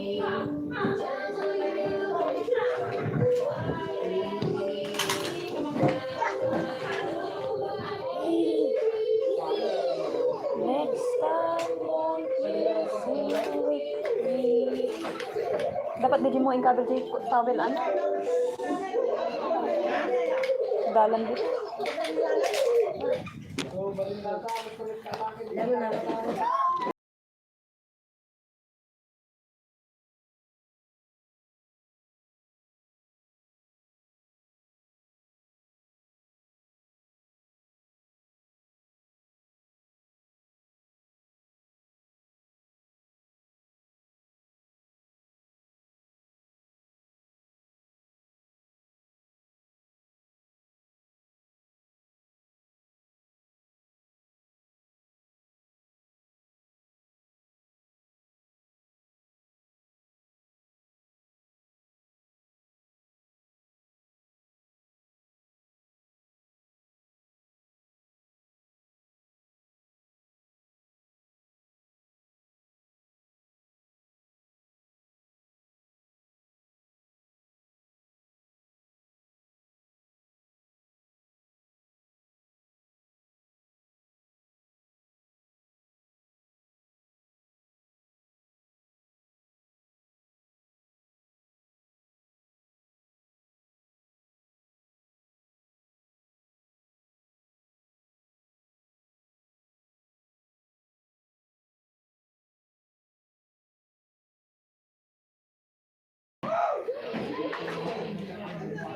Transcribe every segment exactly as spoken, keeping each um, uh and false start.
Next time, won't you sing with me? Dapat di mo ingkabil di towel, ano? Dalan dito.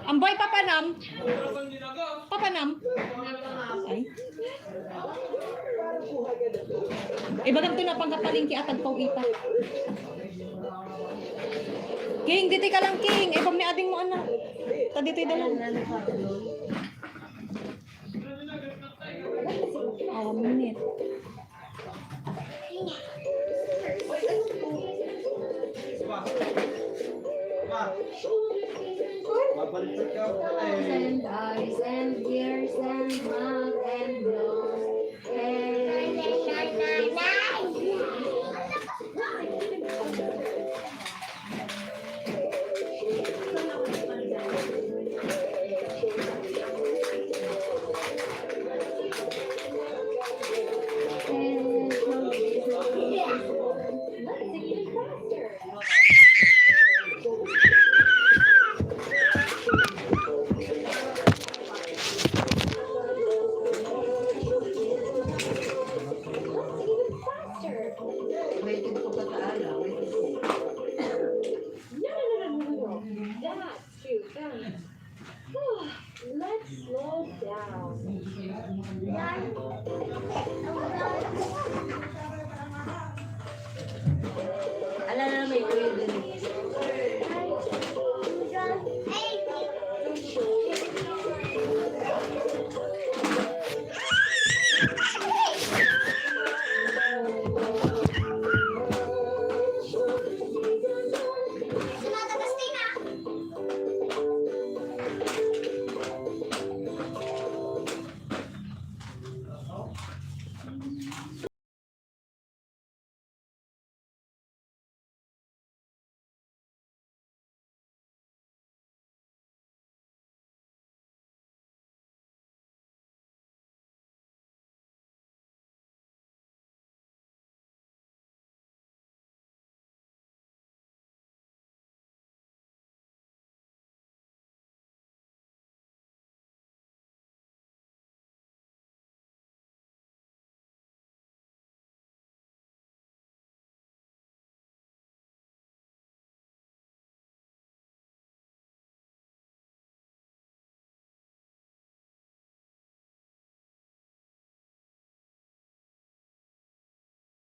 Ambay, papanam. Papanam. Ay. Ibagam to na pangkapalingki at agpaw ita. King, ditoy ka lang, King. Ibam ni ading mo, anak. Ta ditoy dalan. Awa minute. And eyes and ears and mouth and nose and Waiting ko pa taala, waiting ko. No, no, no, no, no, no. That's too fast. Let's slow down. Ala na, may tuyo din.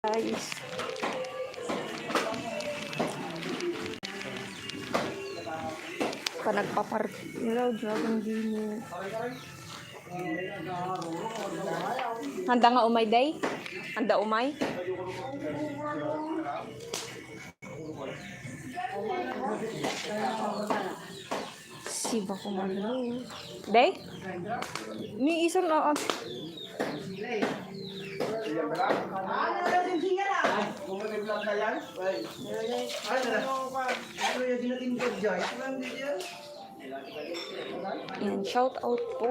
Guys. Panagpapar-, you know, jogging din. Handa nga umay, day? Handa umay? Siba ko man, day? Ni ison, oo. Yan, shout out po.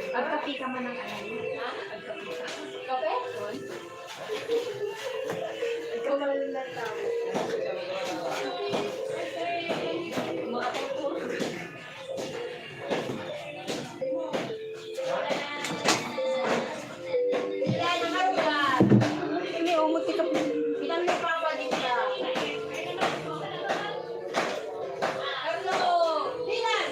Agkape ka man ng ano? Ha? Agkape ka? Kape? Ikaw na lang ang tao. Mga pagpuro. Ini, umot ka. Ilan mo pa ba dito? Carlo! Dilan!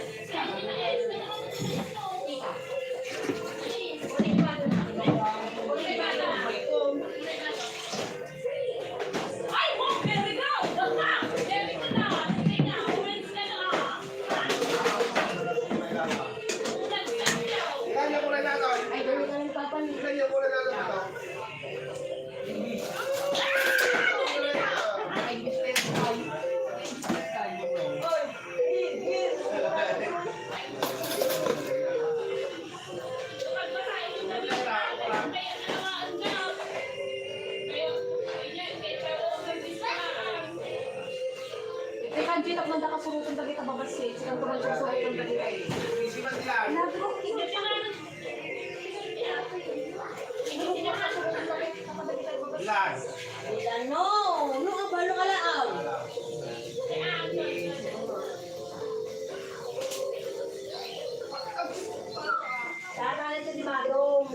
Ay, gawin ka ng papa niya. Ikaw, Angel, ako nanda kasurutan dagita babassit. Sige, ako nanda kasurutan dagita. Nagro-, Last. No, no, abalo ka lang. Tara na ito ni Madong.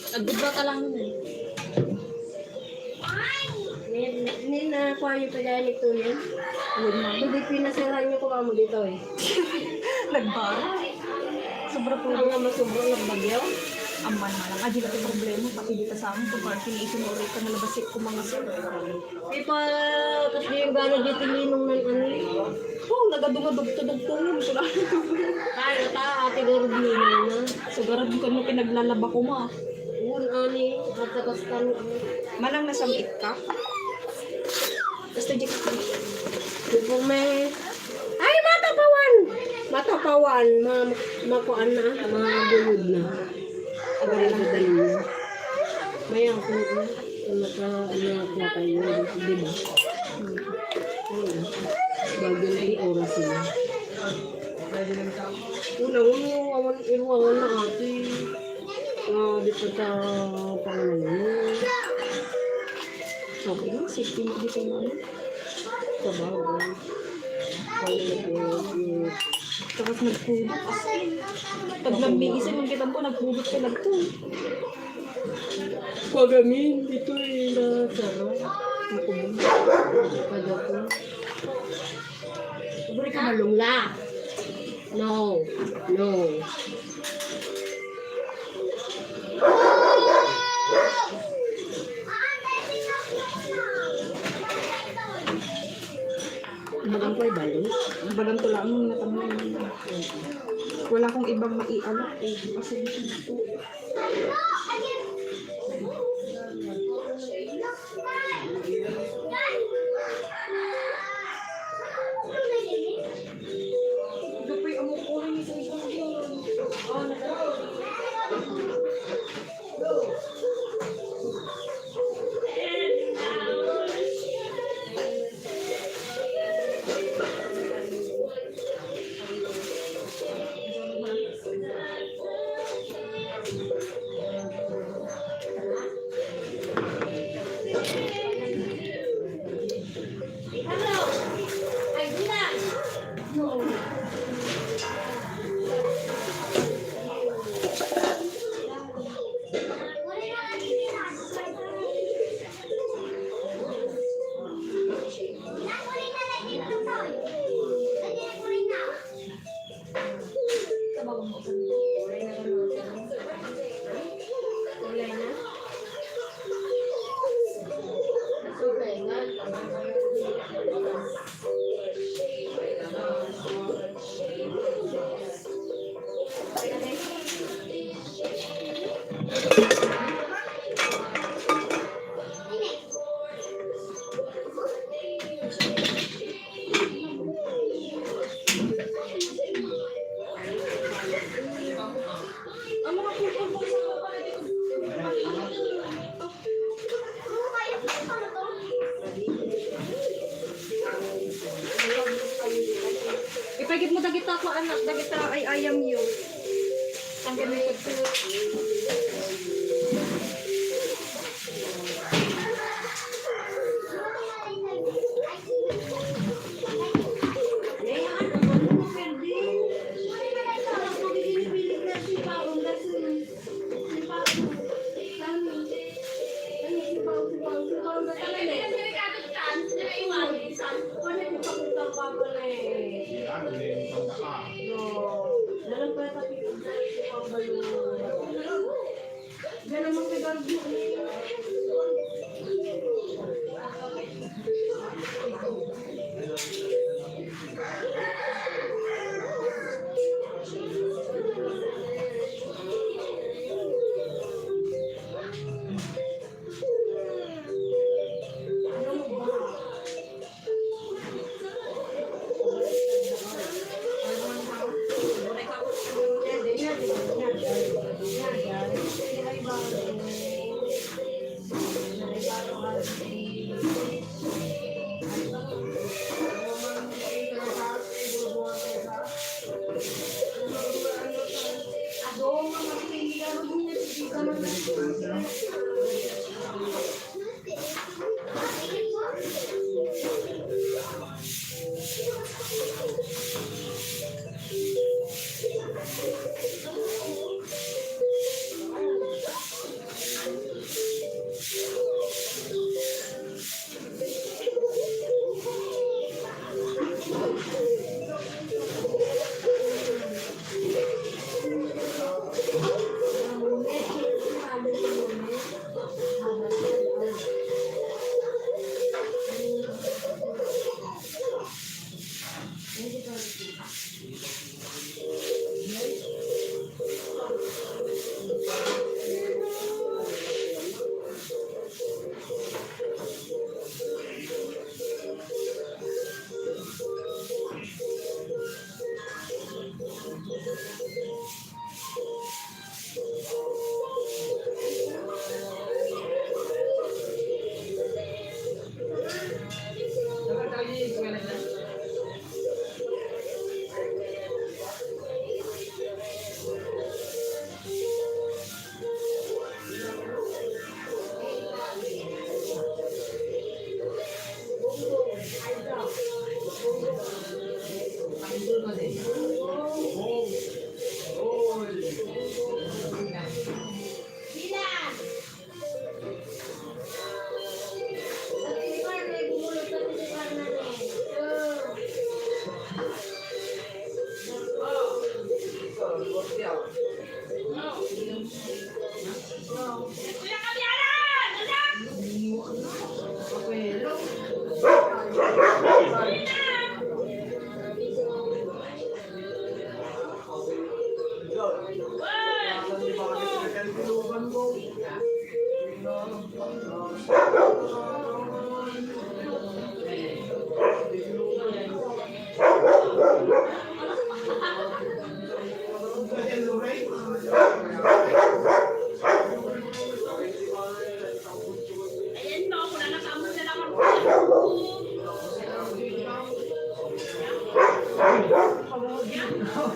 Nagbudba ka lang nun eh. Ni, ni, ni na kuha niyo pa dyan ito yun? Good morning. Hindi pinasira niyo ko kamo dito eh. Nagbara. Sobra po. Ang nga masubra, nagbagyo. Amman, manang, adi la ti problema, pati dita sa amin, kung parang kiniisunod ka na labas, eh, kung mga sir. Di pa, tapos yung gana di tilinong ng ano, eh. Oh, nagadungadugtudugtong yun, sila. Kaya ta, ate, garud ninong na. Sa garud ko, ano, pinaglalaba ko, ma. Yun, ani, at tapos kami, ano. Manang, nasamit ka? Basta di ka. Di po may, ay, matapawan! Matapawan, ma-, makuan na, maguyod na. Agad-agad na. May ako, ano ka, ano ka tayo, di ba? Hmm. Ayun. Bago na yung oras na. Una, una, awan, iruangan na ate. Ah, di pa ta pangalan. Okay lang, safety mo di kayo ano. Sabagay. Takas nagpulot. As in. Taglambi isa, nung kitam ko, nagpulot ka lang to. Pagamin, dito eh, na saro. Ako mo. Kada ko. Buri ka malungla. No. No. Bagang ko ay balo. Bagang ko lang ang natanggal. Wala akong ibang maialok eh. Kasi dito na po. Ipagit mo dagita ko, anak, dagita ay ayam yo. Tanggal mo ito.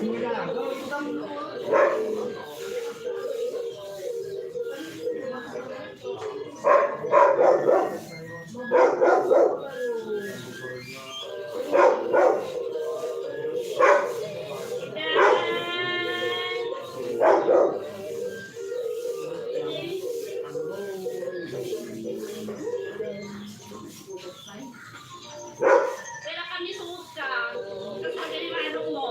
Wala kami suot ka. Tapos magaling manong mo.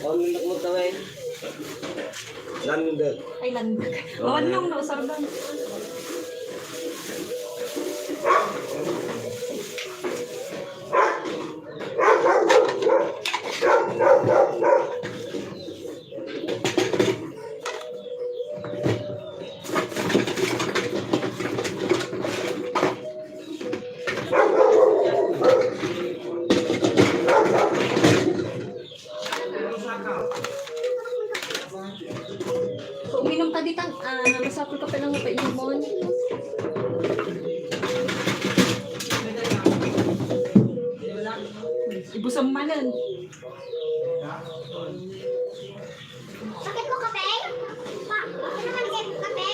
Ang nindot mo kami. Landek. Ay, landek. Awan nung nausar lang. So, uminom ka dita, ah, masapul ka pa lang painumon. Ibusam manen. Sakit mo kape? Pa, ano ka nag-, kape?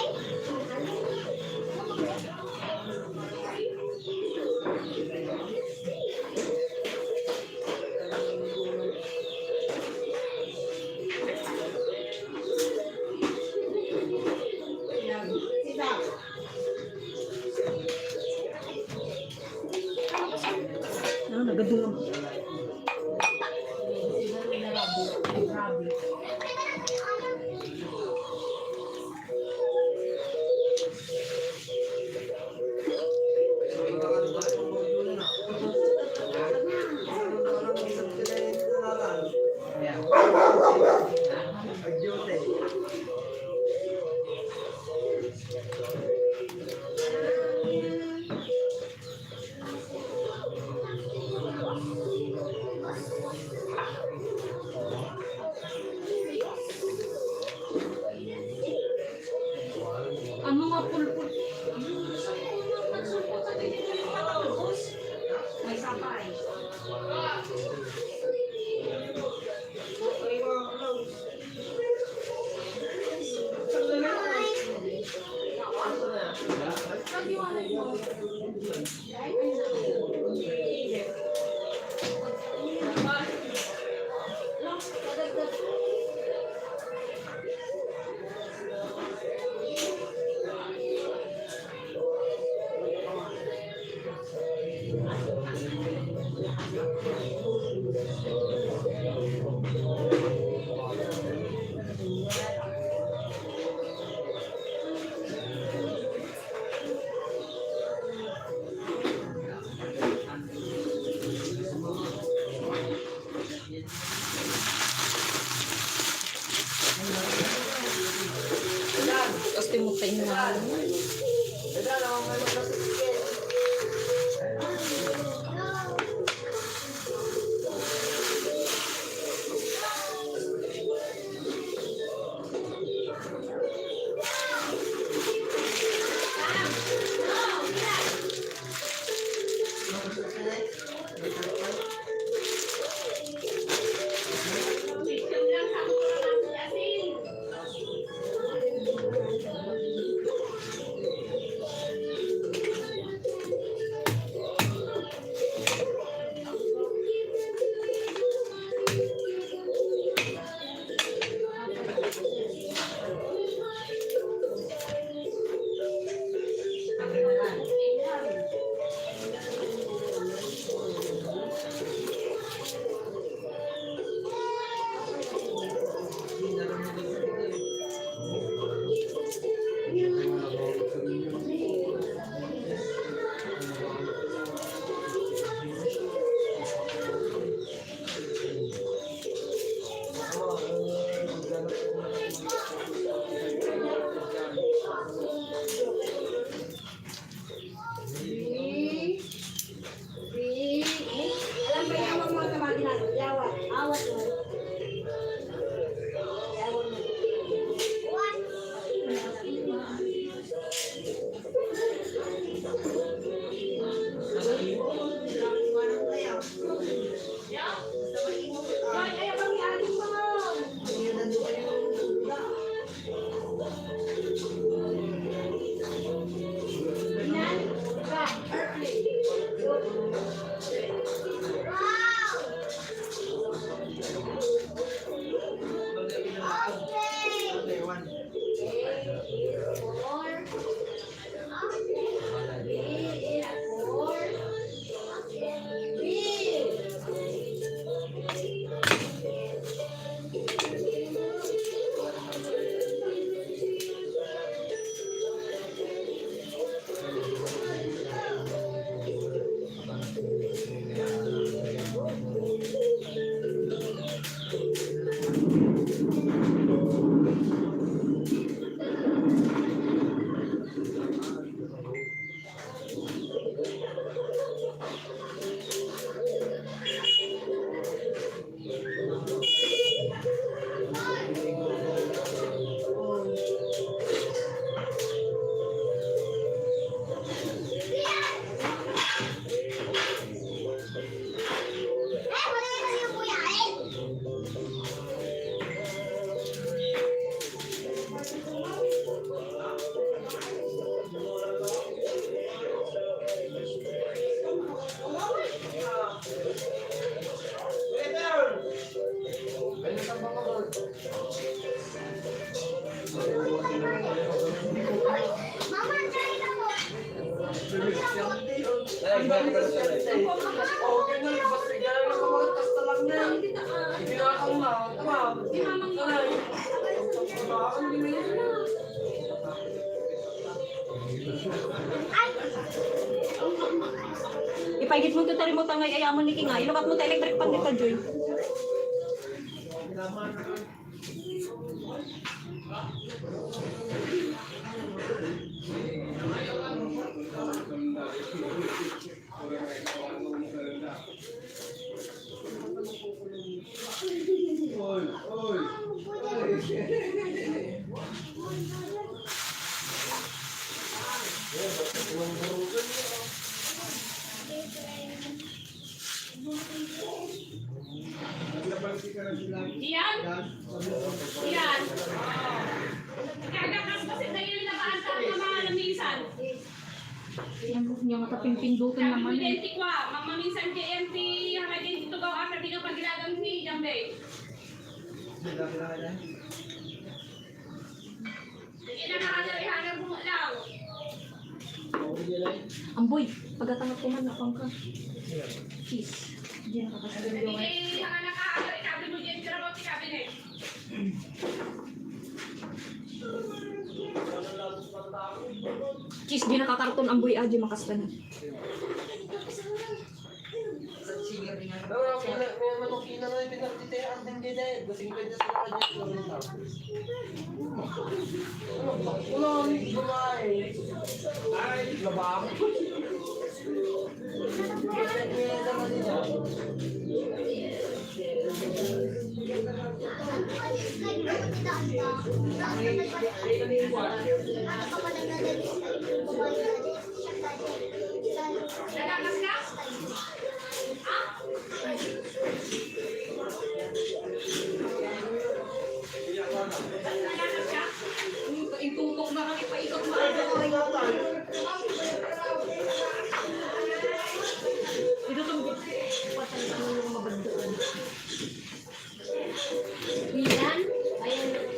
Ano, nagadulam. Ano nga pulpul? May sapay. Alam ba yung mga tama ginagawa? Yawa. Awat mo. Yawa mo. Ipaigit mo to, tari mo tangay, ay, amo ni Kinga. Ilukat mo ta electric fan dita, Joy. Iyan? Iyan. Kaya kasi na yun na ba ang tama na minsan? Yung, yung matapimpindutan naman eh. Identity kwa, mamaminsan K M T, hanggang dito gawa, sabi nga pag ginagamit ni Jambe. Sige na, hanggang, hanggang bungo lang. Amboy, pagkatangat ko man, napang ka. Cheese. Hindi nakakasal yung. Sige, hanggang nakahanggang, ikabi mo dyan, pero mo, ikabi na eh. Cheese, di nakakarton, Amboy, ah, di makastan. Ano yung pinagtitian din dito eh? Singkwenta sa mga dito. Wala, babae. Ay, babae. Itutok na kami, paikot na kami. Ito itong patay ang mga bandoan. Milan? Ayan.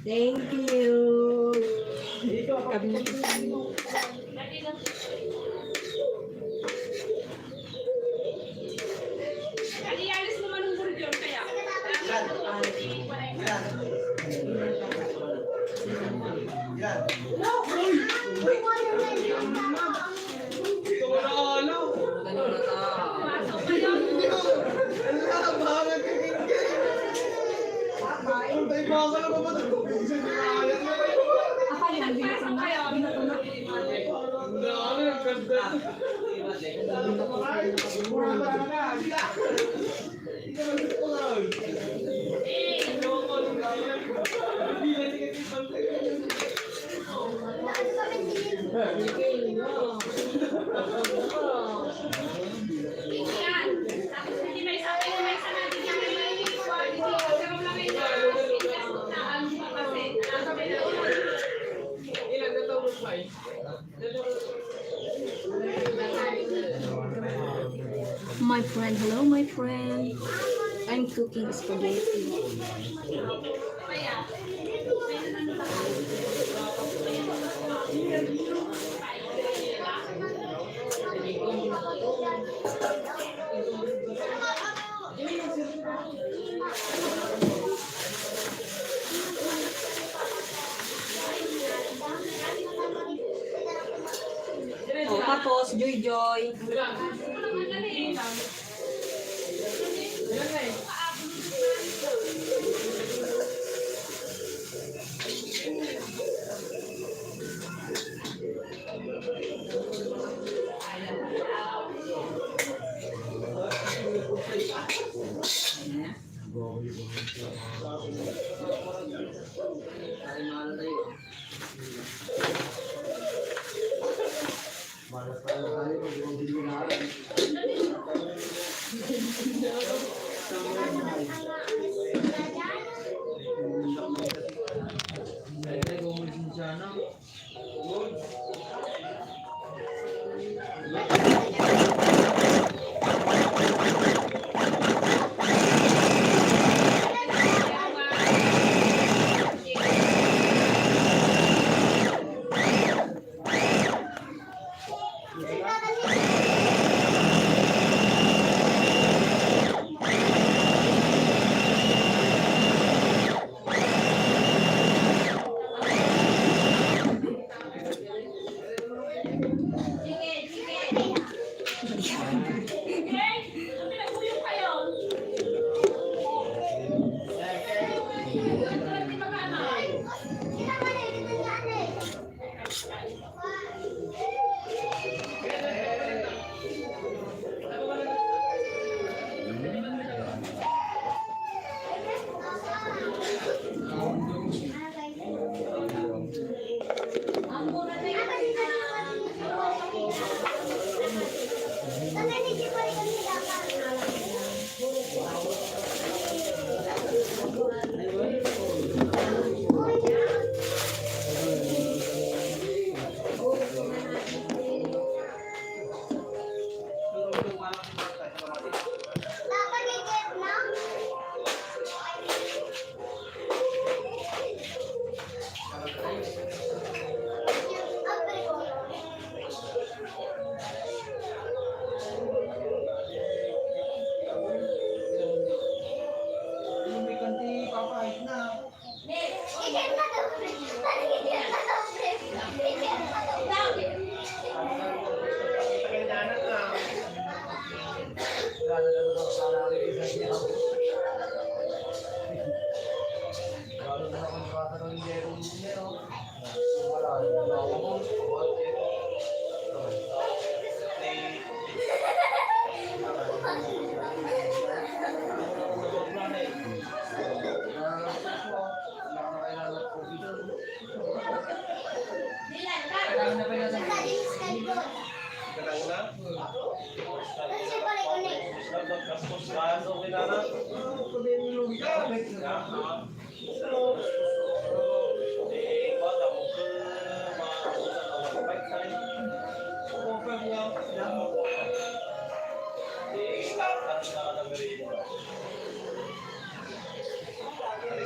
Thank you. Kami. My friend, hello, my friend. I'm cooking spaghetti. O, tapos, Joy Joy.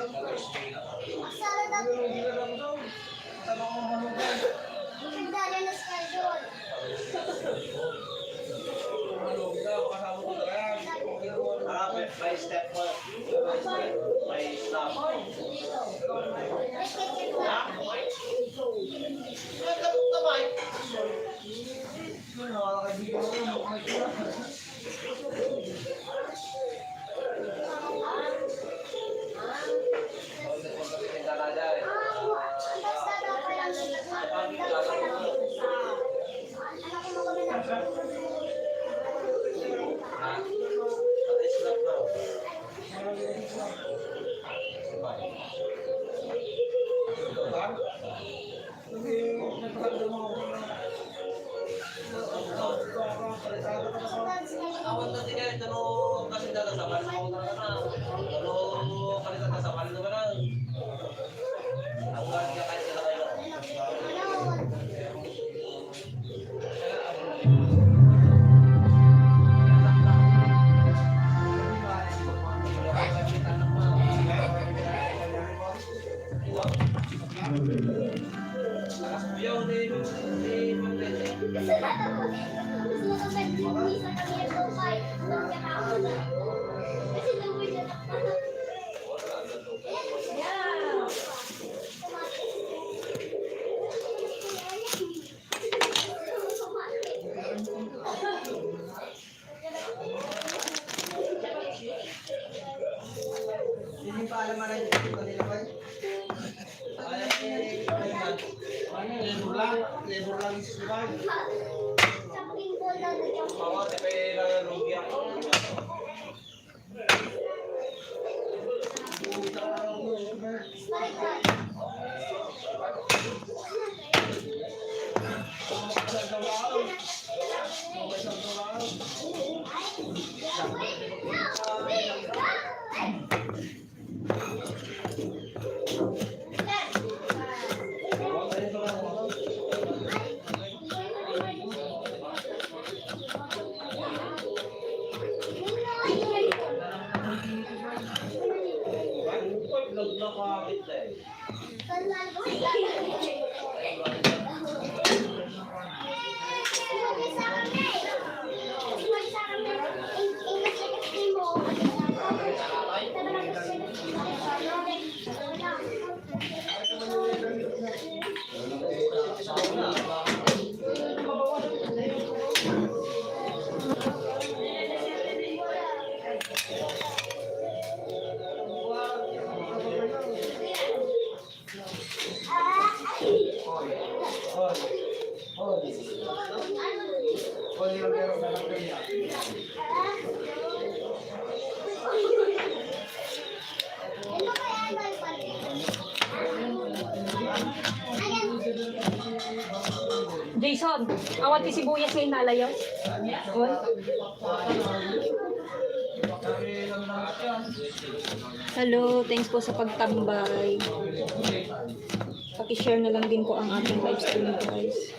Ang sala daw. Ang dali na schedule. Ah, by, by step mo. By step. By stop. Let's get it. Ha? Nagkabot na ba? Awan na tingay, tano kasi daga sa bali mo na. Tano kasi daga sa bali mo na. Ang ganda ka sila kayo. Hindi pa alam, aray, ito kanila, bay. Ay, ay, ay, ay. Labor lang, labor lang, sis, di ba? Bawat ipailangan rugi ako. Jason, awan ti sibuyas nga inalayaw. Oy. Hello, thanks po sa pagtambay. Paki-share na lang din po ang ating live stream, guys.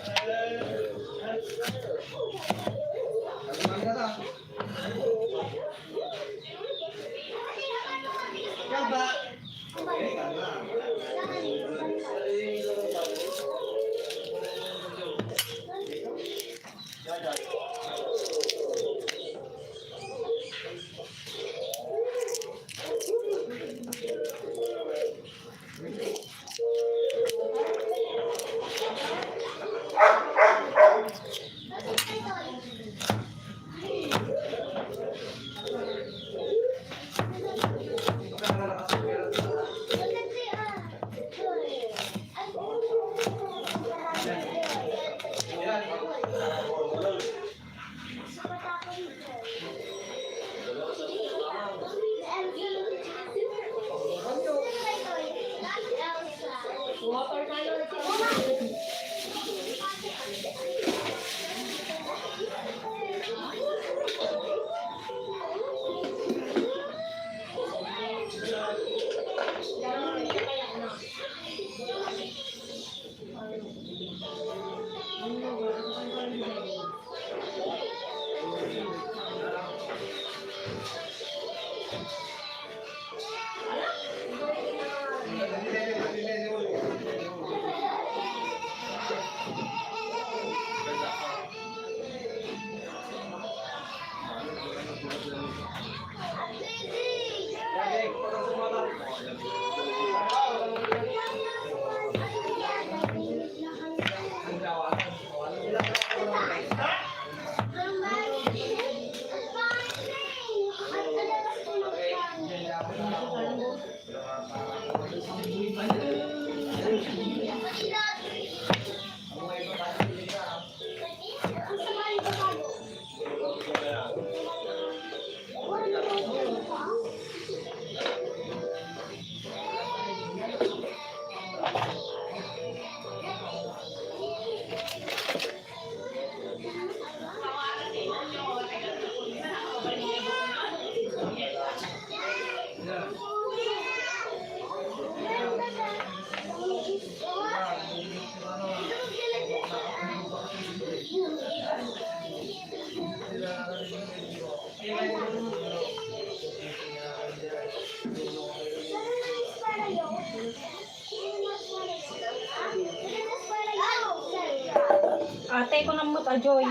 Ate ko namot a Joy.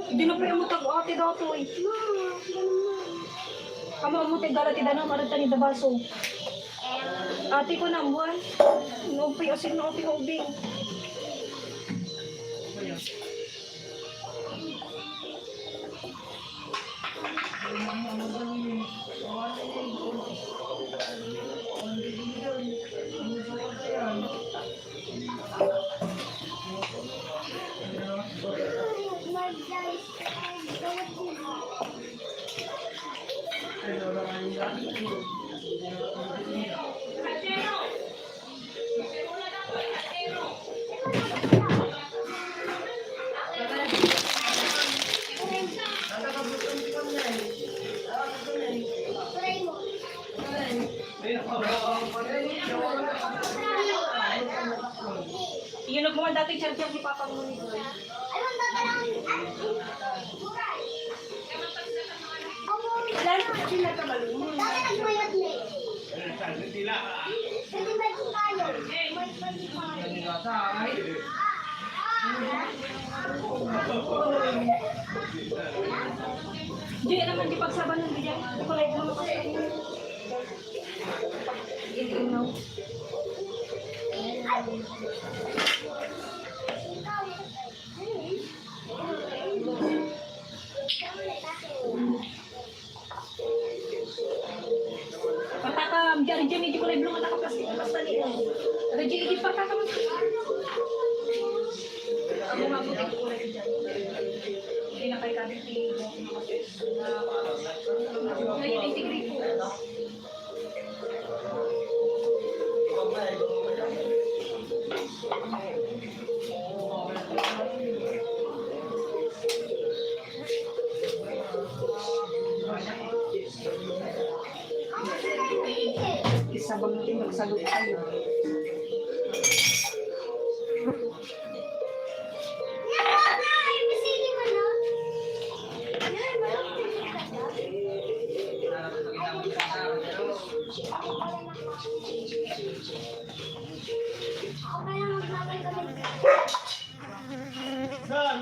Idi na pay ammo tag-ate datoy. Ammo, ammo ti gala ti danum, adda ni dabaso. Ate ko na, buwan. No, pay asin, no, pay ubing. Iyon, nagmamanda ti charger ni Papa mo ni Boy. Di naman di pagsabanan, di yan. Kulay blue. Ito, no. Partakam, diyan, diyan, medyo kulay blue, nakaplastik, basta niya. Ada diyan, di partakam. Amo nga puti ko kulay diyan. Hindi na kayo kabit ni Boss. Ngayon, integrate ko. Isabang ti magsagot kayo. Saan?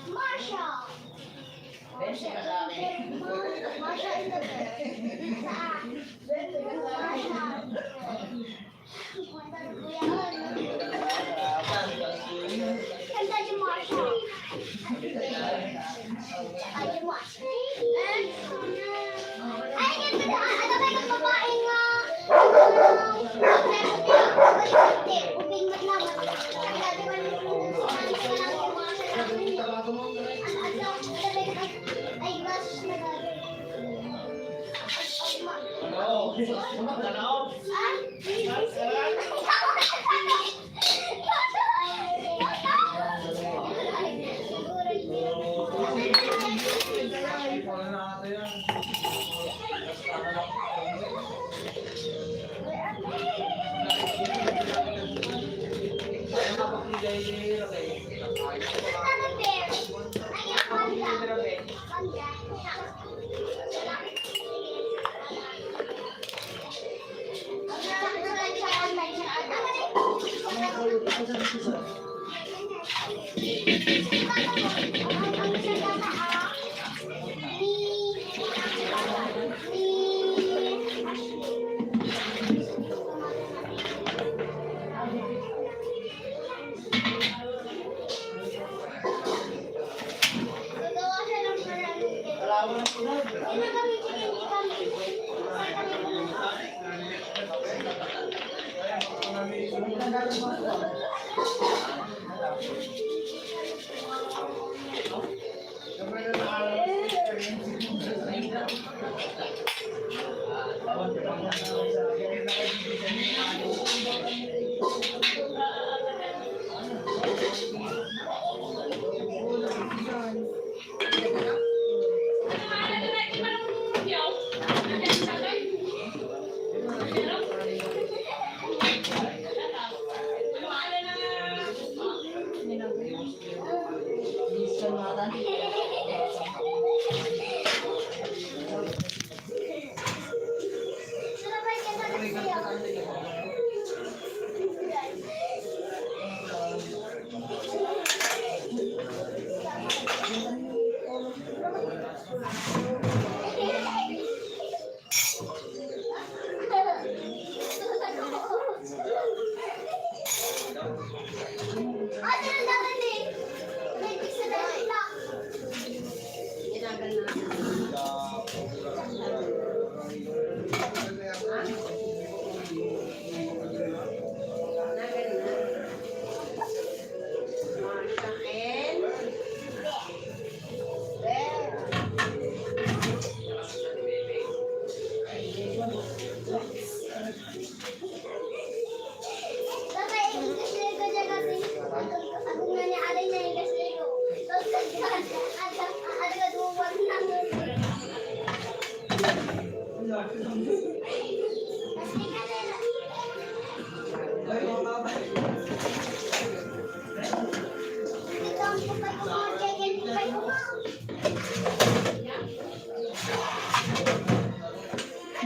Marsha! Marsha in the Marsha in the Marsha. Kanta ni Marsha. Kanta ni Marsha. Ay, ganito na. Ano ba yung babae nga? Ubing matlamat. Ang dati man yung Ay, glasses na gagawin.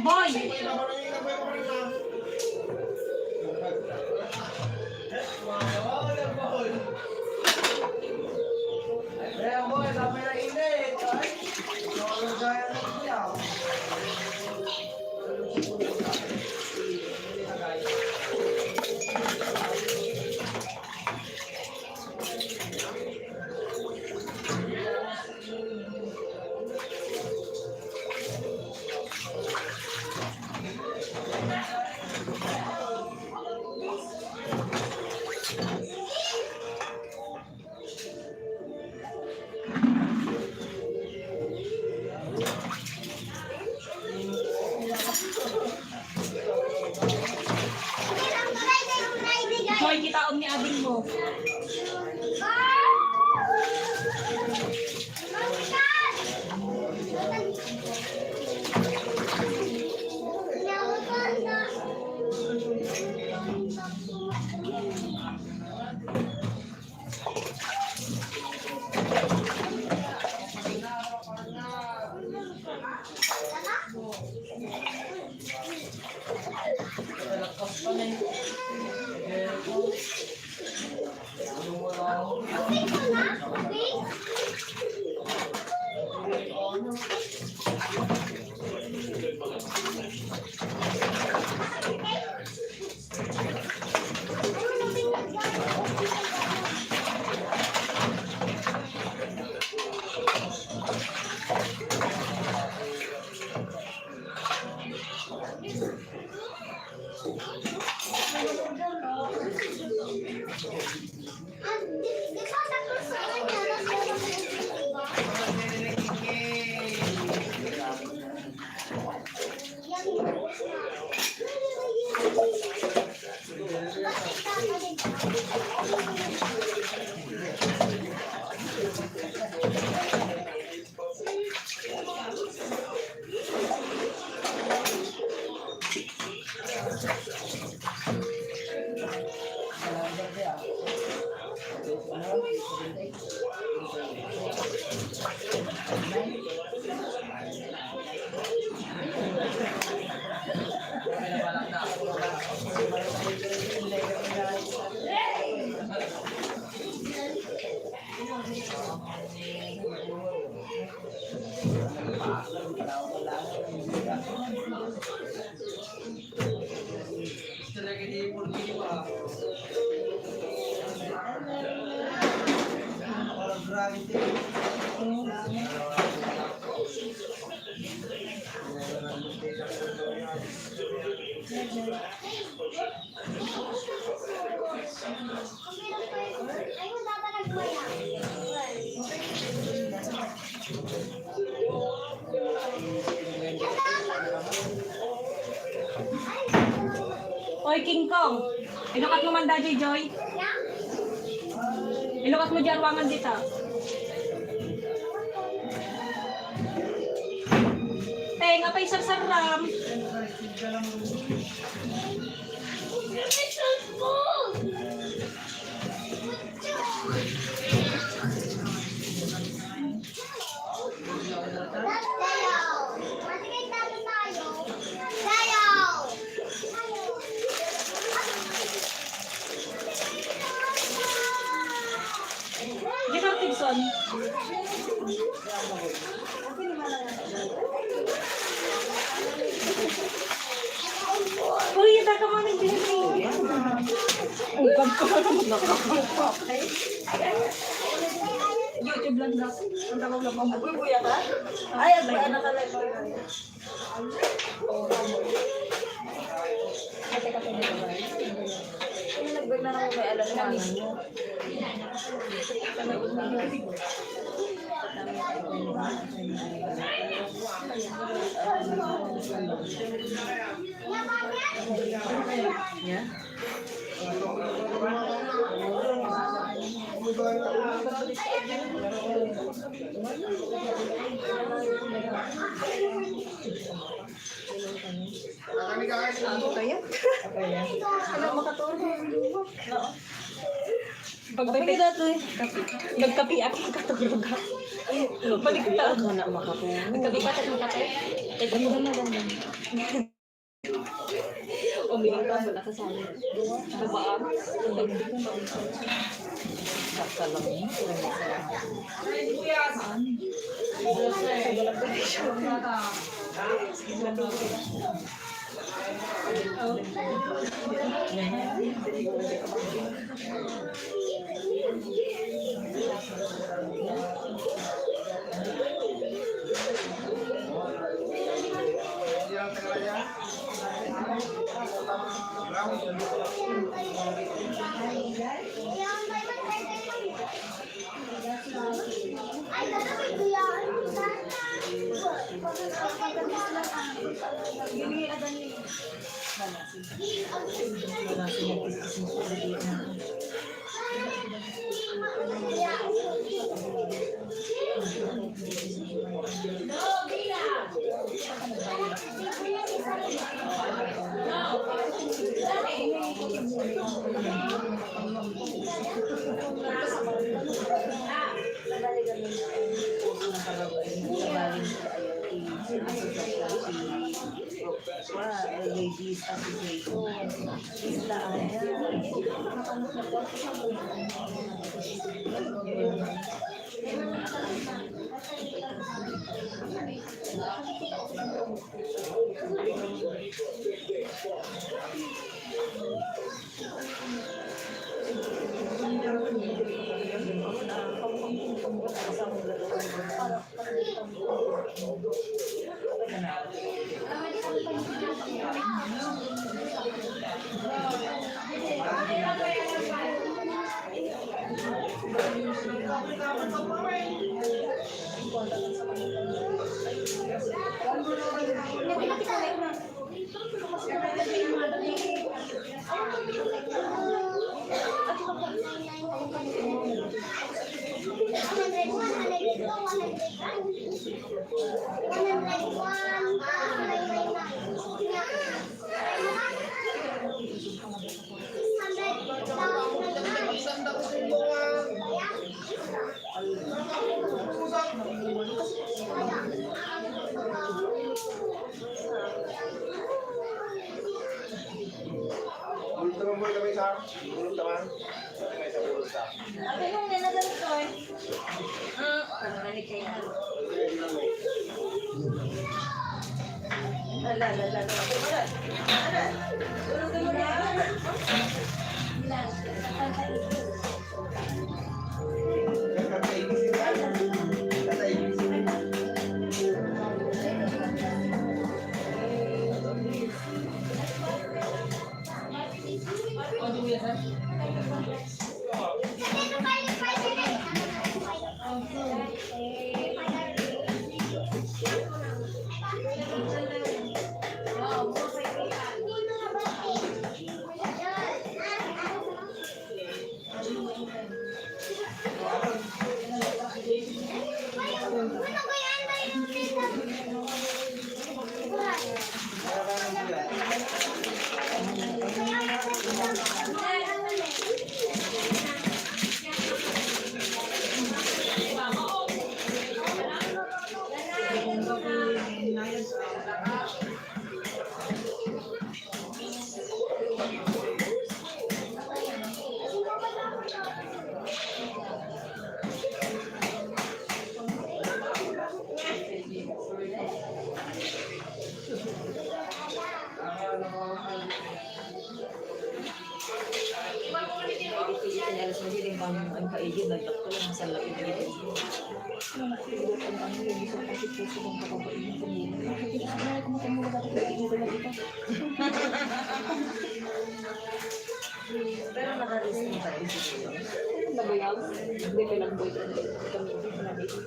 Boy! Joy, kitaon ni abing mo. Oy, King Kong. Ilukat mo man da, Joy. Ilukat mo di ruangan dita. Te, nga pay sarsaram. Di ba, Tigson? Uy, ito ka, Mami Jenny. Ang ganda. YouTube lang daw. Ang tawag lang, Mami. Uy, kuya ka? Ay, ang anak ka lang. Ano, nagbag na naman may alam na. Ano kaya? Ano, makatulog? Pag may datoy. Nagkape ako, makatulog ako. Baliktad. Wala makatulog. Nagkape ka, tapos makatulog. Ito mo naman. Umiyak ka, wala ka sa amin. Diba? Ang ganda ng mga sa salamin. Wa, ladies association. Isla Ana. Ultra mo kami sa, ultra man. Kami sa ultra. Ate, yung nila ganito eh. Ah, ano na ni Kay? Ala, ala, ala, ala. Ala. Tulog ka muna. Pwede din kami ang kaigid, nagdakto lang sa lapit dito. Ano na, ito ang ano, yung isang kasi puso ng kababae ng pamilya. Ay, kung matanda na dati, hindi na talaga ito. Pero naka-risk mo pa rin siguro. Nabayaw. Hindi, kailang boyfriend. Kami, hindi ko na dito.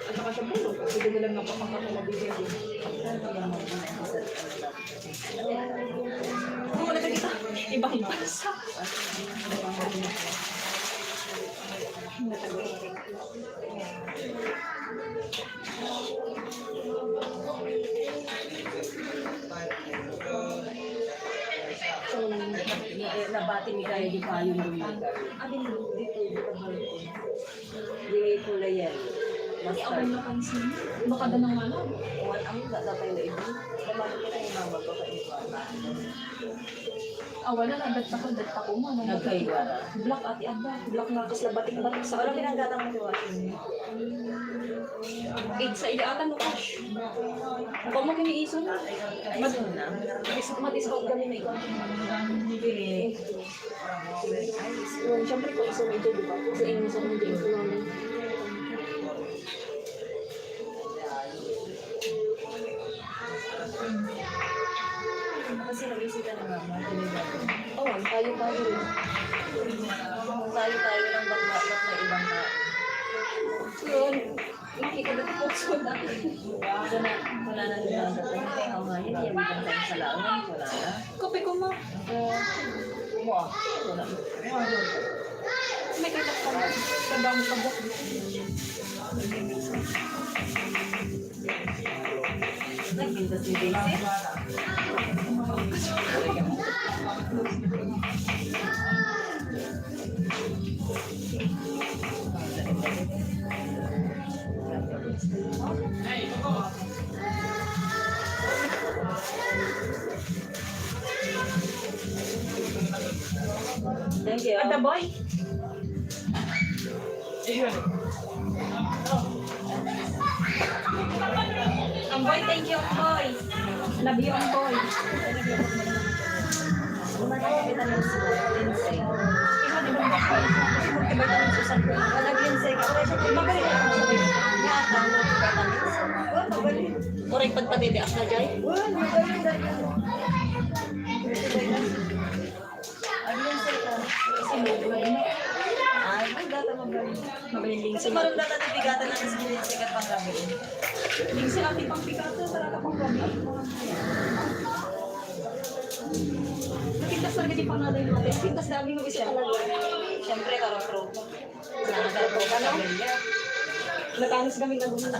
Ang nakasabulog, kasi doon na lang napapakakalabigan yun. Oo, nakakita. Ibang bansa. Nabati mi kaya di kayo yung lumigaw. Abi na, dito, dito, dito. Di kulay yan. Ay, awan napansin. Baka da nang ano? Awan ang datapay na ibu. Lamang ko na yung mama ko pa ibu. Awan na, nagdatta ko, datta ko mo. Nagkaiwa. Black ati, ada. Black na, kasi batik-batik sa. Wala pinanggatang mo, diba? Eight sa iya ata, no, cash. Baka mo kini iso na. Iso na. Matis-, matis-, kami na ikaw. Hindi. Yun, siyempre, kung iso medyo, di ba? Kasi yung iso medyo iso namin. Kasi nabisita na nga, mga delegado. Oo, tayo-tayo lang. Tayo-tayo lang, baka, baka ibang tao. Yun. Makikita ko po sa dati. Wala na, wala na nila. Ang ngayon, yung ibang tayo sa laon, wala na. Kape ko, ma. Mo, ah. Wala na. May kita ko, ma. Sa dami sa buhok. Nagpintas ni Daisy. Thank you. Ada, boy. Ayun. Ang boy, thank you, ang boy. Love you, ang boy. Wala, di ba? Kasi multivitamin si San Pedro. Wala, ginseng. Magaling. Nga, tama, vitamins. Wala, magaling. Oray pagpatitiak na, Jay. Wala, magaling, magaling. Ay, ang data magaling. Magaling. Kasi marunong data di bigatan ng skin sa ikat pang gabi. Yung si ate pang pikato, sarap pang gabi. Napintas talaga di pangalan mo. Napintas lagi mo isa. Siyempre, karong tropa. Natanos kami na gumawa.